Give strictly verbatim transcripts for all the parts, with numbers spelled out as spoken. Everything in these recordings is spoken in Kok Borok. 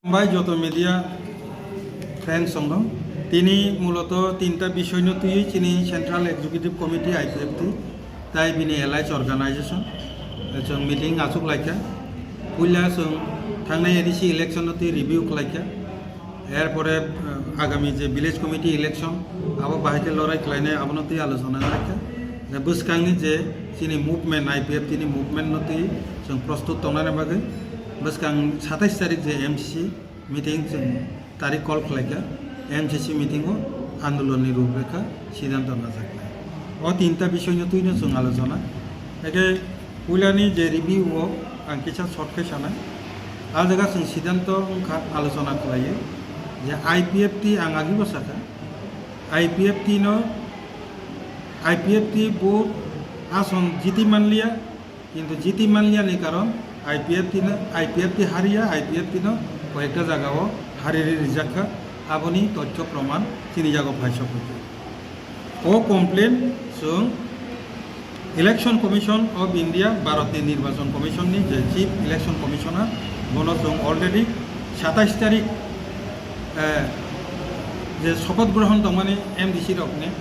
Bai joto media friends songno, tini muloto tinta bisoino twiwi chini Central Executive Committee I P F T tai bini allied organization chwng meeting achuk laikha. Puila chwng thangnai A D C election no twi review khlaikha. Erpore, eh, agami je village committee election, abo bahai khe lorai khlainai, abono twi alochona khlaikha. Je bwskangni je chini movement, I P F T ni movement no twi chwng prostut tongnani bagwi bwskang satais tarik je M C C meeting chwng tarik call khlaikha, M C C meeting o andolon ni ruprekha siddhanto najaknai. O tinta bisoino twino chwng alochona. Eke puilani je review o ang kisa short khe sanai. A jaga chwng siddhanto wngkha alochona khlaiwi je I P F T ang agibo sakha. I P F T no, I P F T bo ason jiti manliya, kintu jiti manliya ni karon I P F T no, I P F T hariya, I P F T no koyekta jaga o hariri rijakha, aboni tothyo proman chini jaga o phaisok. O complain chwng Election Commission of India, Bharatni Nirbachon Commission ni je Chief Election Commissioner, bono chwng already satais tarik, eh, je sopoth grohon tongmani M D C rokni,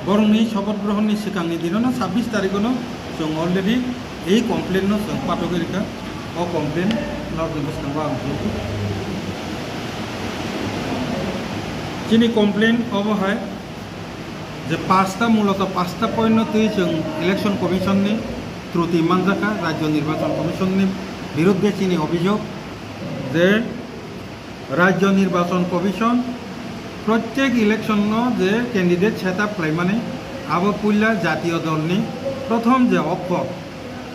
borokni sopoth grohon ni swkangni dinono sabbish tarikono chwng already ei complain no chwng patogwi rikha. O complain norokni bwskango ang philukgo. Chini complain obo hai, je pasta, muloto pasta point no twi chwng Election Commission ni truti manjakha, Rajya Nirbachon Commission ni birudde chini obhijog je Rajya Nirbachon Commission prottek election no je candidate set up khlaimani, abo puila jatiyo dol ni prothom je okhor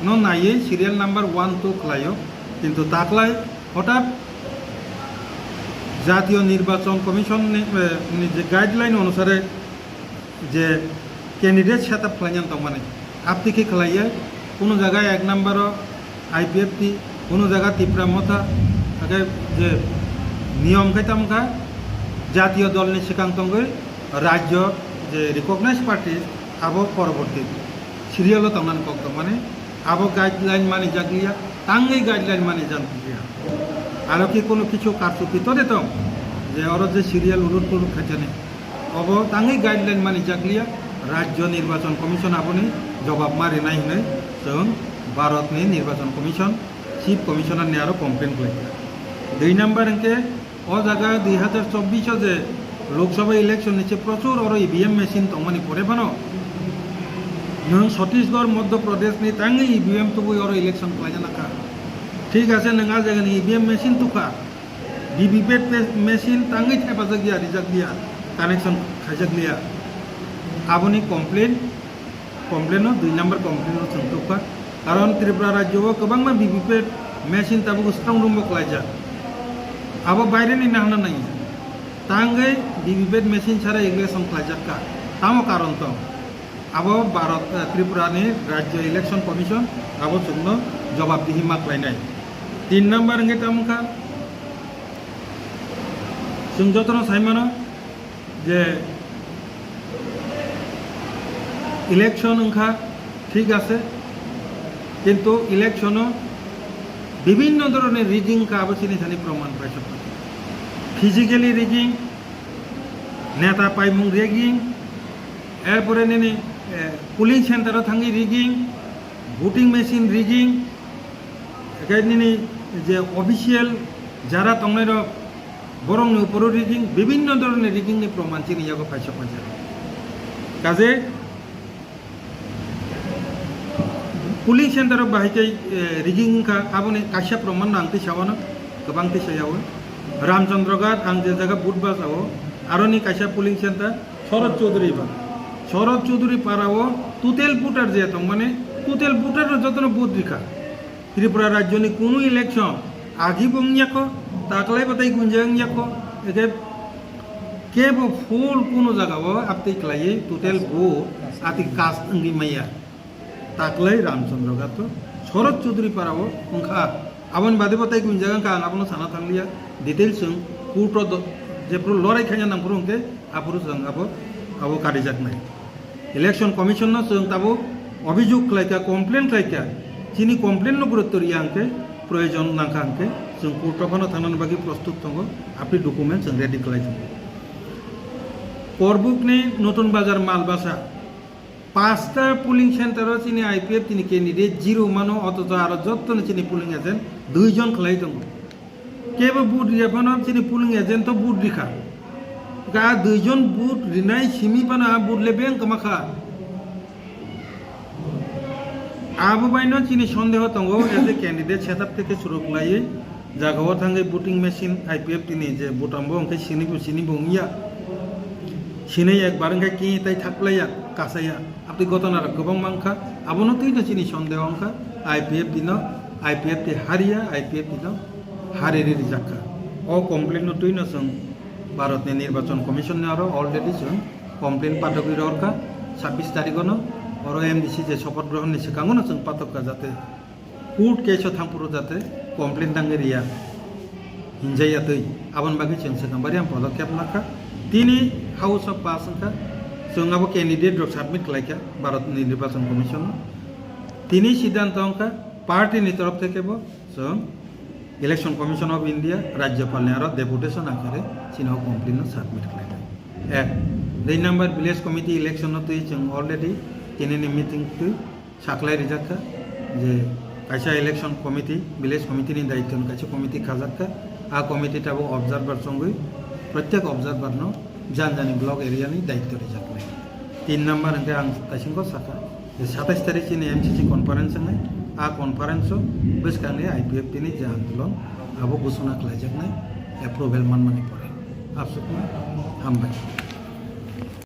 no naiwi serial number one two khlaio, kintu taklai hothat Jatiyo Nirbachon Commission ni, eh, ni je guideline onusare je candidate set up khlainani tongmani, aptiki khlaiya, kunu jaga ek number o I P F T, kunu jaga Tipra Motha, ake je niyom khai tamo kha, jatiyo dol ni swkang tongwi rajyo je recognized party abo poroborti serial o tongnani kok tongmani, abo guideline mani jakliya, tangwi guideline mani jakliya. Aro ki kono kichu karchupi tode tong, je oro je serial ulur pulur khaijani, obo tangwi guideline mani jakliya, Rajya Nirbachon Commission aboni jobab ma rinai hinwi chwng Bharatni Nirbachon Commission, Chief Commissioner ni aro complain khlaikha. Dui number hwnkhe, o jaga dui hazar chobbish o je Lok Sabha election ni se prochur oro E V M machine tongmani pore phano nwng Chhattisgarh, Madhya Pradesh ni tangwi E V M tubui oro election khlaijana kha. Thik ase, nwng a jaga ni E V M machine tukha, V V P A T pe-, machine tangwi thepajak ya, rijak ya, connection khaijak liya. Aboni complain, complain no dui number complain no chwng tukha. Karon Tripura rajyo o kwbangma V V P A T machine tabuk strong room bo khlaijak. Abo baire ni nahna nai. Tangwi V V P A T machine chara election khlaijak kha. Tamo karon tong. Abo Bharat, eh, Tripura ni Rajya Election Commission abo chwngno jobab dihi ma khlainai. Tin number wngwi tamo kha, chwng jotono sai mano, je election wngkha, thik ase, kintu election o bibhinno dhoronor rigging wngkha, abo chini thani proman paisok. Physically rigging, neta paimung rigging, erpore nini, eh, polling center o thangwi rigging, voting machine rigging, Ekai nini je official jara tongnai rok, borok ni uporo rigging, bibhinno dhoroner rigging ni proman chini yago paisa paisa. Kaje polling center o bahai khe, eh, rigging wngkha, aboni kaisa proman no ang tisa wano, kwbang tisa yago. Ramchandra Ghat ang je jaga vote basa o, aroni kaisa polling center Sharad Chaudhary ba. Sharad Chaudhary para o total voter je tongmani, total voter no jotono vote rikha. Tripura rajyoni kunu election agi bo wngya kho, taklai batai gunja wngya kho, eke kebo full kunu jaga o uptake khlaiwi total bo ati cast wngwi maya. Taklai Ramchandra Ghat o Sharad Chaudhary para o wngkha. Aboni bade bo tai gunja wngkha, ang abono sana thangliya. Details wng court o do-, jephru lorai khaina nangphuru hwnkhe aphuru chwng abo, abo karijaknai. Election Commission no chwng tabuk obhijog khlaikha, complain khlaikha, chini complain no gurutto riya hwnkhe Proyojon nangkha hwnkhe chwng court o phano thangnani bagwi prostut tongo, aphi document chwng ready khlai tongo. Korbukni Notun Bazar Malbasa pasta polling center o chini I P F T ni candidate zero mano, othocho aro jottoni chini polling agent dui jon khlai tongo. Kebo vote riya phano chini polling agent to vote rikha. Ga dui jon vote rinai simi phano a vote le beng kwma kha. Abo baino chini sondeho tongo, as a candidate setup theke suru khlaiwi jagao thangwi voting machine I P F T ni je button bo hwnkhe sinibo sinibo wngya. Sinai ekbar hwnkhe ki tai thaklaiya, kasaya. Abtwi gotona rok kwbang mankha. Abono twino chini sondeho wngkha I P F T no, I P F T hariya, I P F T no hari ri rijak kha. O complaint no twino chwng Bharat ni Nirbachon Commission ni aro already chwng complaint pathogwi rwkha, sabbish tarikh no oro M D C je sopoth grohon ni swkango no chwng pathokha, jate court case o thangphuru jate complaint tangwi riya hinjaya twi, aboni bagwi chwng swkang bari ang podokkhep lakha. Tini House of Pass wngkha, chwng abo candidate rok submit khlaikha Bharat ni Nirbachon Commission o. Tini siddhanto wngkha party ni torof theke bo chwng Election Commission of India, Rajyapal ni aro deputation akare chini o complaint no submit khlaikha. Ek, dui number village committee election no twi chwng already tini ni meeting twi saklai rijak kha je kaisa election committee, village committee ni daityo ni kaisa committee khajak kha. A committee tabuk observer chongwi, protyek observer no jani jani block area ni daityo rijak nai. Tin number hwnkhe ang taisingo sakha je satais tarikh chini M C C conference wngnai, a conference o bwskangni I P F T ni je andolon abo ghosona khlaijaknai approval manmani pore. Aswkno hambai.